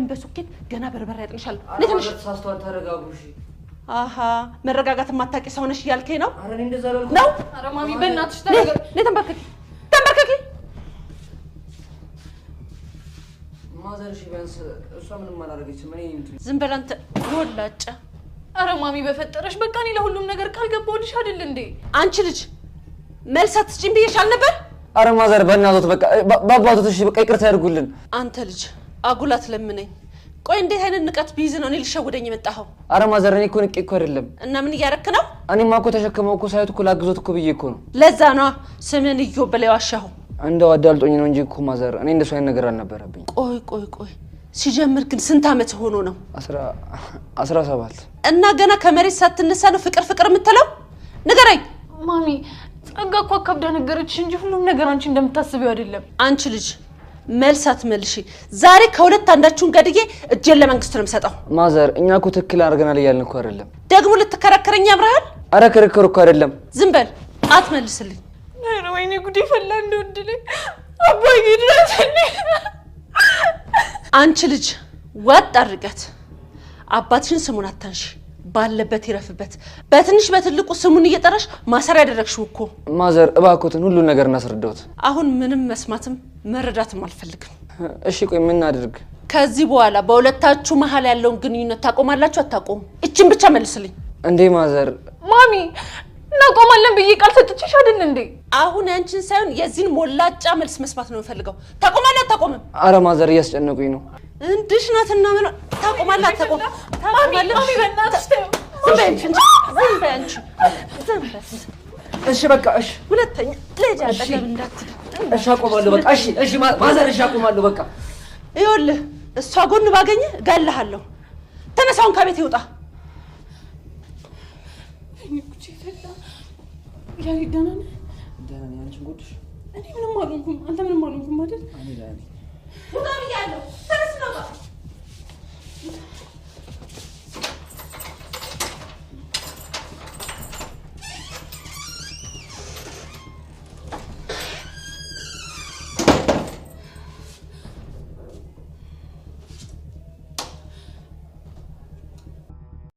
በሶኬት ገና በርበሬ ያጥንሻለሁ። ነይ ትንሽ። ተሳስተዋል። ተረጋጉ። እሺ። አሃ፣ መረጋጋት የማታውቂ ሰው ነሽ እያልከኝ ነው? ኧረ እኔ እንደዛ አላልኩም። ነው? ኧረ ማሚ በእናትሽ ነይ፣ ተረጋጊ። ነይ ተንበርከኪ፣ ተንበርከኪ። ማዘር እሺ፣ ቢያንስ እሷ ምንም አላደረገችም። እኔ እንትን ዝም በል አንተ ወላጫ። ኧረ ማሚ በፈጠረሽ፣ በቃ እኔ ለሁሉም ነገር ቃል ገባሁልሽ አይደል እንዴ? አንቺ ልጅ መልስ አትስጪኝ ብዬሽ አልነበር? ኧረ ማዘር በእናቶት በቃ በአባቶት እሺ፣ በቃ ይቅርታ ያድርጉልን። አንተ ልጅ አጉል አትለምነኝ። ቆይ እንዴት አይነት ንቀት ቢይዝ ነው እኔ ልሸውደኝ የመጣኸው? ኧረ ማዘር እኔ እኮ ንቄ እኮ አይደለም። እና ምን እያረክ ነው? እኔማ እኮ ተሸክመው እኮ ሳያዩት እኮ ላግዞት እኮ ብዬ እኮ ነው። ለዛ ነዋ ስምን እዮብ ብለህ የዋሻኸው። እንደው አዳልጦኝ ነው እንጂ እኮ ማዘር እኔ እንደሱ አይነት ነገር አልነበረብኝ። ቆይ ቆይ ቆይ፣ ሲጀምር ግን ስንት ዓመት ሆኖ ነው? 17። እና ገና ከመሬት ሳትነሳ ነው ፍቅር ፍቅር የምትለው? ንገረኝ። ማሚ ጸጋ እኮ አካብዳ ነገረችሽ እንጂ ሁሉም ነገር አንቺ እንደምታስቢው አይደለም። አንቺ ልጅ መልስ አትመልሺ። ዛሬ ከሁለት አንዳችሁን ገድዬ እጄን ለመንግስት ነው የምሰጠው። ማዘር እኛ እኮ ትክክል አድርገናል እያልን እኮ አይደለም። ደግሞ ልትከራከረኝ ያምርሃል? ኧረ ክርክር እኮ አይደለም። ዝም በል፣ አትመልስልኝ። ኧረ ወይኔ ጉዴ ፈላ። እንደወድልኝ አባዬ ድረስልኝ። አንቺ ልጅ ወጥ አድርጋት። አባትሽን ስሙን አታንሺ፣ ባለበት ይረፍበት። በትንሽ በትልቁ ስሙን እየጠራሽ ማሰሪያ ያደረግሽው እኮ። ማዘር እባክዎትን ሁሉን ነገር እናስረዳዎት። አሁን ምንም መስማትም መረዳትም አልፈልግም። እሺ ቆይ ምን እናድርግ? ከዚህ በኋላ በሁለታችሁ መሀል ያለውን ግንኙነት ታቆማላችሁ አታቆሙ? እችን ብቻ መልስልኝ። እንዴ ማዘር ማሚ እናቆማለን ብዬ ቃል ሰጥቼሽ አይደል እንዴ? አሁን ያንቺን ሳይሆን የዚህን ሞላጫ መልስ መስማት ነው የምፈልገው። ታቆማለህ አታቆምም? ኧረ ማዘር እያስጨነቁኝ ነው። እንድሽ ናትና ምን ታቆማለህ አታቆምም? ታቆማለህ? ማሚ በእናትሽ ተይው። ዝም በይ አንቺ፣ ዝም በይ አንቺ፣ ዝም በይ። እሺ በቃ እሺ፣ ሁለተኛ ልጅ አጠገብ እንዳትል። እሺ አቆማለሁ በቃ። እሺ እሺ ማዘር እሺ አቆማለሁ በቃ። ይኸውልህ እሷ ጎን ባገኘ እገልሃለሁ። ተነሳውን ከቤት ይውጣ። ወይኔ ጉዴ ፈላ። ያሬድ ደህና ነህ? ደህና ነኝ። አንቺን ጎድሽ? እኔ ምንም አልሆንኩም። አንተ ምንም አልሆንኩም አይደል? እኔ ደህና ነኝ። ውጣ ብያለሁ።